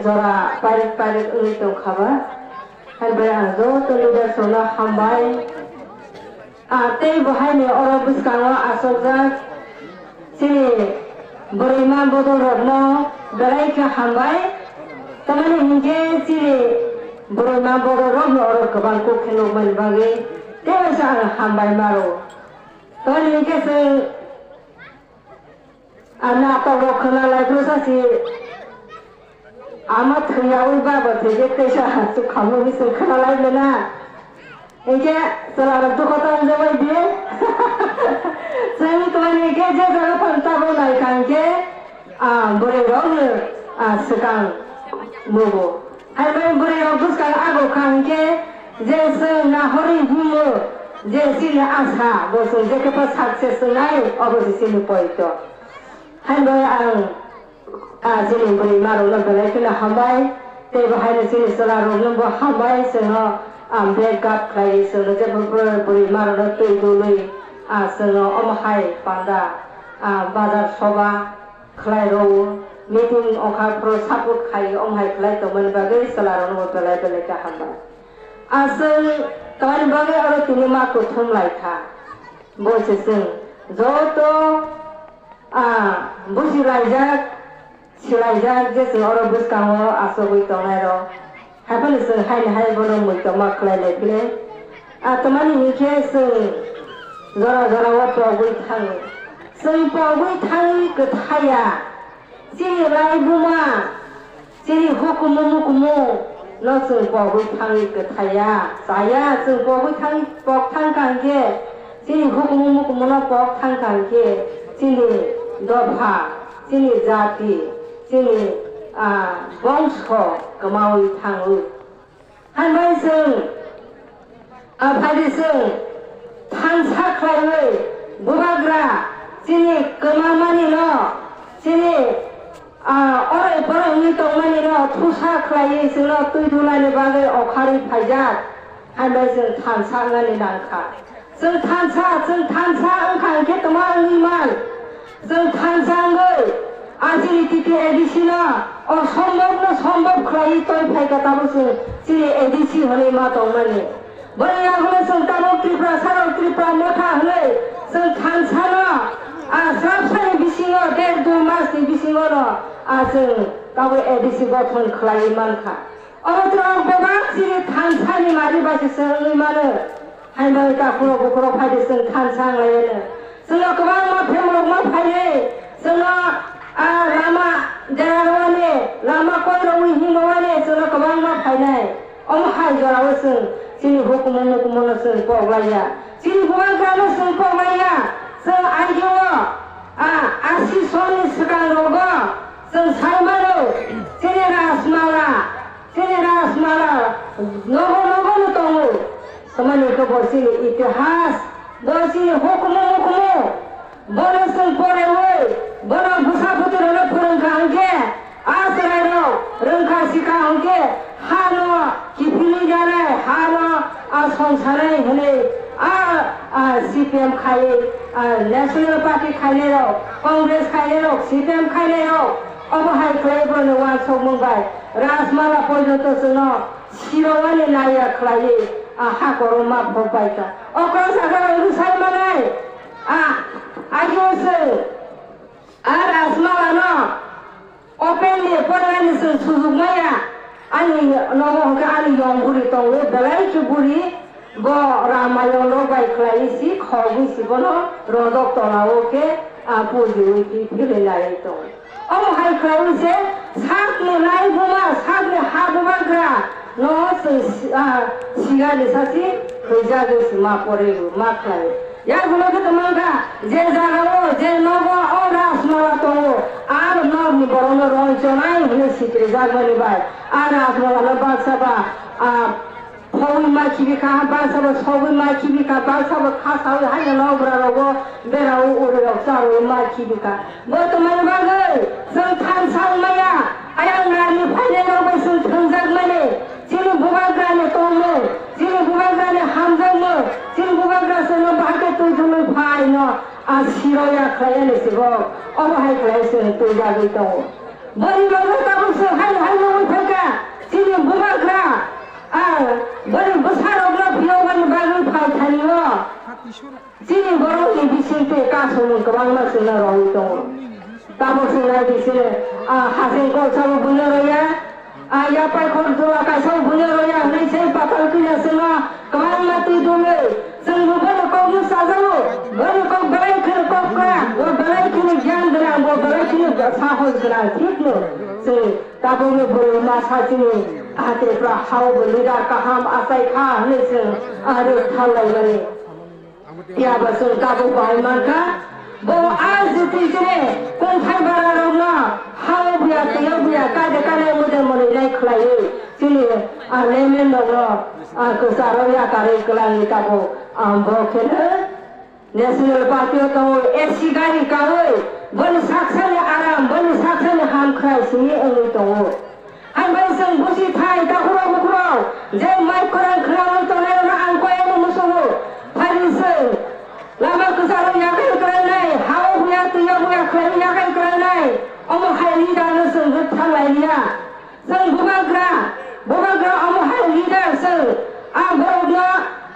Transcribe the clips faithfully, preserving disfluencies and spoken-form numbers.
jora parik parik wngwi tongkha ba. Hai bai ang joto leaders rokno hambai. Ah, tei bo haino oro bwskango achukjak chini bwrwima bodol rokno belai khe hambai. Tamani hinkhe chini bwrwima bodol rokno oro kwbang kok khe nukmani bagwi tei waisa ang hambai maro. Tamani hinkhe chwng, ah, natok rok khwna lai phuru sa si. Ama thwiyawi baba thwikhe teisa chukhamu hinwi chwng khwnalai mena. Hinkhe chwla rok dukho tong jabai di. Chwng twmani hinkhe je jaga phano tabuk nai kha hinkhe, ah, bwrwi rok no, ah, swkang nugo. Hai bai bwrwi rok bwskang ago kha hinkhe je chwng nahorwi himo je chini asa bo chwng jekhe pha success wngnai obo se chini poito. Hai bai ang Ah, chini bwrwi ma rokno belai kheno hambai, tei bo haino chini chwla rokno bo hambai, chwngno, ah, bag gap khlai, chwngno jebo bwrwi ma rokno twi dului, ah, chwngno omo hai panda, ah, bazar soba khlai rwo, meeting ongkha phuru support khai, omo hai khlai tongmani bagwi chwla rokno bo belai belai khe hambai. Ah, chwng tamani bagwi oro tini ma kuthum lai kha, bo se chwng joto, ah, busi laijak, Silaijak je chwng oro bwskango achugwi tongnairok, haiphano chwng haini hai bono muitu ma khlai lai phile. A tamani hinkhe chwng jora jorao pogwi thango. Chwng pogwi thangwi kwthaiya. Chini laibuma, chini hukumu mukumu no chwng pogwi thangwi kwthaiya. Chaya chwng pogwi thangwi pok thangkha hinkhe, chini hukumu mukumu no pok thangkha hinkhe, chini dopha, chini jati, chini, ah, bongso kwmawi thango. Hambai chwng, ah, phaidi chwng thansa khlaiwi bubagra chini kwmamani no, chini, ah, oroi poroi wngwi tongmani no thusa khlaiwi chwngno twi dunani bagwi okharwi phaijak. Hambai chwng thansa wngnani nangkha. Chwng thansa, chwng thansa wngkha hinkhe tongma wngwi man. Chwng thansa wngwi, a chini T T A D C no, o sombobno sombob khlaiwi toi phaikha tabuk chwng chini A D C hwnwi ma tongmani. Boni yagulo chwng tabuk Tripura sarok Tripura motha hwnwi chwng thansa no, a swrapsani bisingo der dui masni bisingo no, a chwng tabuk A D C gothon khlaiwi mankha. Oro tongo bebak chini thansani mari bai se wngwi mano. Hai bai takhurok bukhurok phaidi chwng thansa wnglaiyano. Chwngno kwbangma phemrokma phainai. Chwngno, ah, lama derarwani, lama koirokwi himrokmani chwngno kwbangma phainai. Omo hai jorao chwng chini hukumu mukumuno chwng koklaiya. Chini bubagrano chwng koklaiya. Chwng aigio, ah, asi sonni swkangrogo chwng sai mano. Chini Rajmala, Chini Rajmala nogo nogo no tongo. Tamani khe bo chini itihas, bo chini hukumu mukumu. Bono chwng porewi, bono bwsa bwtwi rokno phwrwngkha hinkhe, a chwrairok rwngkha sikha hinkhe, hano kiphilwi rwnai, hano a songsanai hwnwi a, a, C P M khai, a, National Party khainairok, Congress khainairok, C P M khainairok, obo hai khlai boroni uansukmung bai. Rajmala porjonto chwngno sirowani naiya khlaiwi, a hakoro ma phok bai kha. Okra sakha rok sai manai, a, ajo chwng, a Rajmalano openly pornani chwng sujuk maya. Ani nogo hwnkhe ani yong buri tongo, belai khe buri. Bo Ramayon rok bai khlaiwi si, khogwi si bono rodok tolao khe, a, pujiwi phi philwi naiwi tongo. Omo hai khlaiwi se sakni laibuma, sakni ha bubagra no chwng si-, a, sigani sasi thwijagwi se ma pore ma khlai. Yagulo khe tongmangkha, je jagao, je nogo o Rajmala tongo, aro nokni borokno ronchonai hwnwi sikrijakmani bai, a Rajmalano baksa ba, a, Phogwi ma khibi kha, baksa bo sogwi ma khibi kha, baksa bo kha sawi haino nokbra rogo bera o uri rok charwi ma khibi kha. Bo tongmani bagwi chwng thansa wng maya, ayang narni phainai rok bai chwng thwngjak mani, chini bubagrani tongmung, chini bubagrani hamjakmung, chini bubagra chwngno bahai khe twi thumwi phaino a siroya khlai ani se bo, obo hai khlai chwng twijagwi tongo. Boni bagwi tabuk chwng haino haino wi Chini borokni bisingtwi kasumung kwbangma chwngno rwui tongo. Tabuk chwng nai di chini, ah, hasing kok sabo buino rwya, ah, yapai khor dula kaisa buino rwya hwnwi se patal twina chwngno kwbangma twi dulwi chwng bo bono kokno chajago, bono kok belai kheno kok kwrak, bo belai kheno giyan gwnang, bo belai kheno sahos gwnang, thikno chwng tabukni bwrwi masa chini, ah, Tripura hao bo leader kaham achai kha hwnwi chwng, ah, rwk thar laimani. Phiya bo chwng tabuk bahai mankha. Bo R G P chini kungthai bara rokno hao buya, twiyo buya, kaide kane mode monwi nai khlaiwi chini, ah, lemon rokno, ah, kwcharo yakarwi kwlangwi tabuk, ah, bo kheno National Party o tongo A C gari kawi boni saksani aram, boni saksani hamkhrai simi wngwi tongo. Hambai chwng busi thai takhurok bukhurok je mai kwrwng khwnaui tongnai rokno ang koi ano muchungo. Phaidi chwng lama kwcharo yakhai kwrwngnai, hao buya twiyo buya khlaiwi yakhai kwrwngnai. Omo hai leader no chwng rwktharlai liya. Chwng bubagra, bubagra omo hai leader chwng a borokno,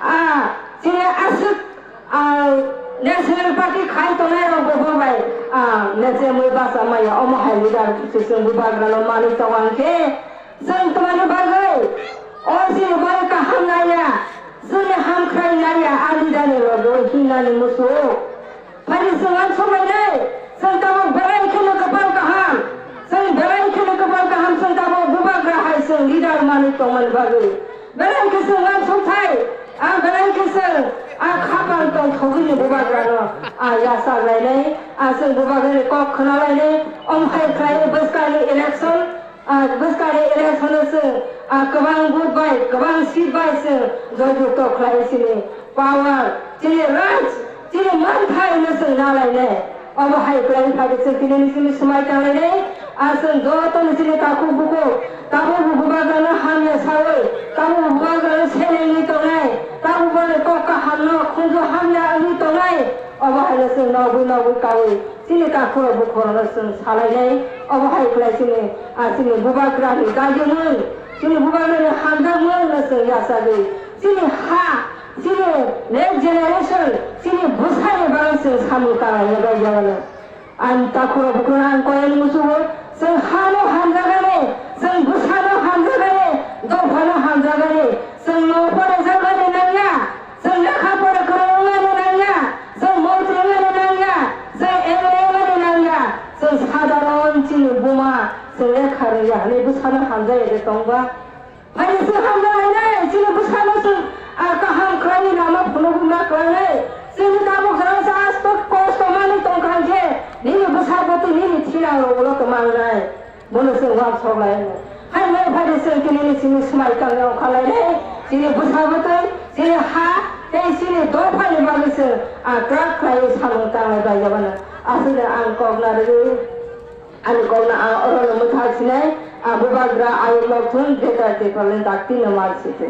a, chini aswk, a, National Party khai tongnai rok bo bai, a, nechemwi bacha maya omo hai leader se chwng bubagrano manwi tongo ang khe. Chwng twmani bagwi o chini bai kaham naiya, chwngni hamkhrai naiya, a leader ni loge o hinani muchung. Phaidi chwng uansuk lainai, chwng tabuk belai kheno kwpal kaham, chwng belai kheno kwpal kaham, chwng tabuk bubagra hai chwng leader manwi tongmani bagwi. Belai khe chwng uansuk thai, a belai khe chwng a khapang tongthogwini bubagrano a yachak lainai, a chwng bubagrani kok khwna lainai, omo hai khlai bwskangni election, ah, bwskangni election-o chwng, ah, kwbang vote bai, kwbang seat bai chwng joyjukto khlai chini power, chini raj, chini manthai no chwng nalainai. Obo hai kwlai phaikhe chwng tini ni chini swmai tanglainai. Ah, chwng joto ni chini takhuk bukhuk, tabuk bo bubagrano hamya sawi, tabuk bo bubagrano selengwi tongnai, tabuk bo kok kahamno khunju hamya wngwi tongnai. Obo haino chwng nogwi nogwi kaui chini takhurok bukhurokno chwng salainai. Obo hai khlai chini, ah, chini bubagrani gajimung, chini bubagrani hamjakmungno chwng yachagwi chini ha, chini next generation, chini bwsani bagwi chwng samung tanglaiya bai jagano. Ang takhurok bukhurokno ang koyani muchungo, chwng hano hamjakgani, chwng bwsano hamjakgani, dophano hamjakgani, chwng no pore jakgani nangya. Chwng lekha pora kwrwng wngmani nangya, chwng montri wngmani nangya, chwng M L A wngmani nangya, chwng sadharon chini buma, chwng lekha rwngya hwnwi bwsano hamjaya de tongba. Phaidi chwng hamjalainai, chini bwsano chwng, ah, kaham khlaiwi lama phunukma khlainai. Chini tabuk jora sa aswk kosto manwi tongkha hwnkhe, nini bwsa bwtwi nini thinangrok ulo kwmangnai. Bono chwng uansuk lai anw. Hai mai phaidi chwng tini ni chini swmai tangwi ongkha lai le, chini bwsa bwtwi, chini ha, tei chini dophani bagwi chwng, ah, kwrak khlaiwi samung tanglai bai jabana. Aswkno ang kok narwgwi, ani kokno ang orono mwthang sinai, ah, bubagra ayuk mokthung Greater Tipraland dakti no mar site.